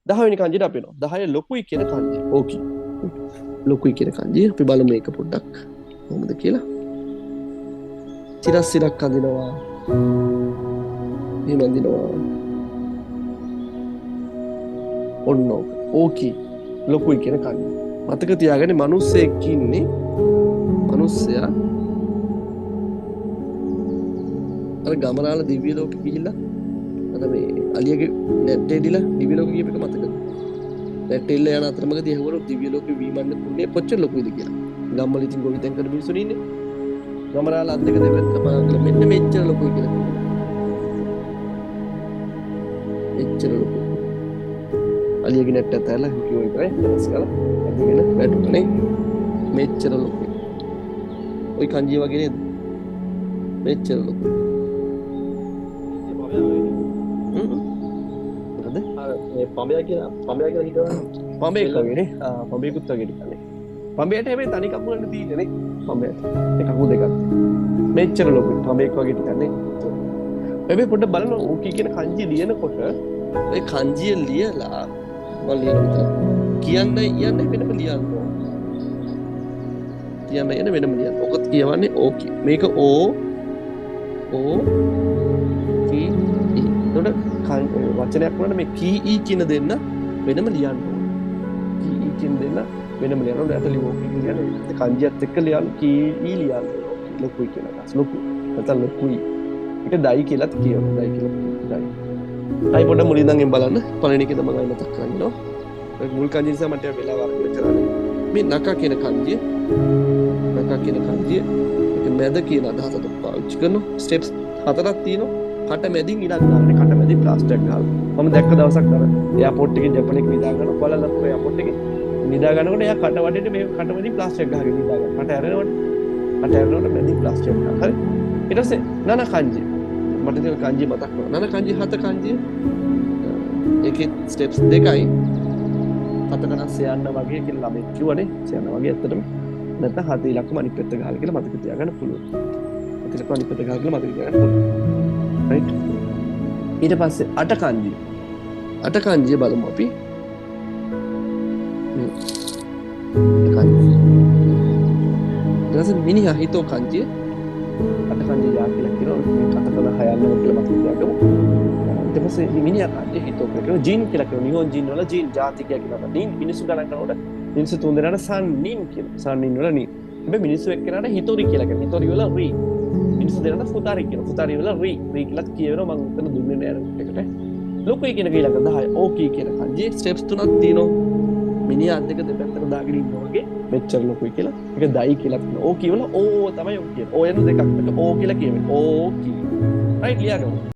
10 වෙනි කංජියට අපි එනවා. 10 ලොකුයි කියන කංජිය. ඕකේ. ලොකුයි කියන කංජිය. අපි බලමු මේක පොඩ්ඩක් කොහොමද කියලා. සිරස් සිරක් අඳිනවා. එහෙම අඳිනවා. ඔන්න ඕක. ඕකේ. ලොකුයි කියන කංජිය. මතක තියාගන්න මිනිස්සෙක් ඉන්නේ. මිනිස්සයා අර ගමරාල දිව්‍ය ලෝකෙ ගිහිල්ලා අර මේ අලියගේ නැට්ටේ දීලා දිව්‍ය ලෝකෙ ගියප එක මතකද? නැට්ටේ ඉල්ල යන අතරමඟදී ඇහුවලු දිව්‍ය ලෝකෙ වීමන්න කුණේ කොච්චර ලොකුයිද කියලා. ගම්වල ඉතින් ගොවිතැන් කරන මිනිස්සු ඉන්නේ. ගමරාල අත් දෙක දෙපැත්ත බලන් මෙන්න මෙච්චර ලොකුයි කියලා කිව්වා. මෙච්චර ලොකුයි. අලියගේ නැට්ට ඇතැරලා කිව්වා විතරයි. වෙනස් කරලා ඇදගෙන වැටුණා නේ. මෙච්චර ලොකුයි. ඔය කංජිය වගේ නේද? මෙච්චර ලොකුයි. මොකද? අර මේ පඹයා කියලා පඹයා කියලා හිතවන්නේ. පඹයෙක් වගේ නේ. ආ පඹයෙකුත් වගේ ටිකක් නේ. පඹයට හැබැයි තනි කකුලක් තියෙන්නේ නේ. පඹයට. ඒ කකුල් දෙකක්. මෙච්චර ලොකුයි. පඹයෙක් වගේ ටිකක් නේ. හැබැයි පොඩ්ඩක් බලන්න ඕකී කියන කංජිය ලියනකොට ඔය කංජිය ලියලා මම ලියන විතර කියන්න යන්නේ වෙනම ලියන්න ඕන. කියන්න යන වෙනම ලියන්න. ඔකත් කියවන්නේ ඕකී. මේක ඕ ඕ කී ඊ. එතකොට වචනයක් වුණාට මේ කී ඊ කියන දෙන්න වෙනම ලියන්න ඕන. කී ඊ කියන දෙන්න වෙනම ලියන්න ඕන. ඇතලි ඕකී කියන කංජියත් එක්ක ලියන්න කී ඊ ලියන්න ඕන. ලොකුයි කියන අදහස. ලොකු. නැත්නම් ලොකුයි. ඒක දයි කියලාත් කියනවා. දයි කියලා කියනවා. දයි. ආයි පොඩ්ඩක් මුලින් ඉඳන් එම් බලන්න. පළවෙනි එක තමයි මම මතක් කරන්නේ. ඔය මුල් කංජිය නිසා මට වෙලාව අරගෙන කරන්නේ. මේ නකා කියන කංජිය. නකා කියන කංජිය. ඒක මැද කියන අදහසට පාවිච්චි කරනවා. ස්ටෙප්ස් හතරක් තියෙනවා. කට මැදින් ඉලක්ක ගන්න. කට මැදින් ප්ලාස්ටර් එකක් ගහලා. මම දැක්ක දවසක් අර එයාපෝට් එකේ ජපන් එකේ නිදා ගන්න කොලාලම්පුර එයාපෝට් එකේ නිදා ගන්නකොට එයා කට වටේට මේ කට මැදින් ප්ලාස්ටර් එකක් ගහගෙන නිදා ගන්න. කට ඇරෙනකොට කට ඇරෙනකොට මැදින් ප්ලාස්ටර් එකක් ගහලා. හරි. ඊට පස්සේ නන කංජිය. මට ඉතින් කංජිය මතක් වුණා. නන කංජිය හත කංජිය. ඒකේ ස්ටෙප්ස් දෙකයි. හත ගණන් සයන්න වගේ කියලා ළමෙක් කිව්වනේ. සයන්න වගේ ඇත්තටම. නැත්නම් හත ඉලක්කම අනිත් පැත්ත ගහලා කියලා මතක තියාගන්න පුළුවන්. හත ඉලක්කම අනිත් පැත්ත ගහලා කියලා මතක තියාගන්න පුළුවන්. රයිට්. ඊට පස්සේ අට කංජිය. අට කංජිය බලමු අපි. මේ අට කංජිය. ඊට පස්සේ මිනිහා හිතෝ කංජිය. අට කංජිය යා කියලා කියනවා. මේ කත කන හයන්නව කියලා මතක තියාගමු. ඊට පස්සේ මිනිහා කංජිය හිතෝ කියලා කියනවා. ජීන් කියලා කියනවා. නිහොන් ජීන් වල ජීන් ජාතිකයා කියලා කියනවා. නින් මිනිස්සු ගණන් කරනකොට මිනිස්සු තුන් දෙනාට සන් නින් කියනවා. සන් නින් වල නින්. හැබැයි මිනිස්සු එක්කෙනාට හිතෝරි කියලා කියනවා. හිතෝරි වල රී. මිනිස්සු දෙනාට ෆුතාරි කියනවා. ෆුතාරි වල රී. රී කියලාත් කියනවා. මං උත්තර දුන්නේ නෑ අර එකට. ලොකුයි කියන එක ඊළඟ 10. ඕකී කියන කංජියේ ස්ටෙප්ස් තුනක් තියෙනවා. මිනිහා අත් දෙක දෙපැත්තට දාගෙන ඉන්නවා වගේ මෙච්චර ලොකුයි කියලා. ඒක දයි කියලා කියනවා. ඕකී වල ඕ තමයි ඕ කියන්නේ. ඕ යන දෙකක්. මේක ඕ කියලා කියවෙන්නේ. ඕකී. රයිට් ලියාගමු.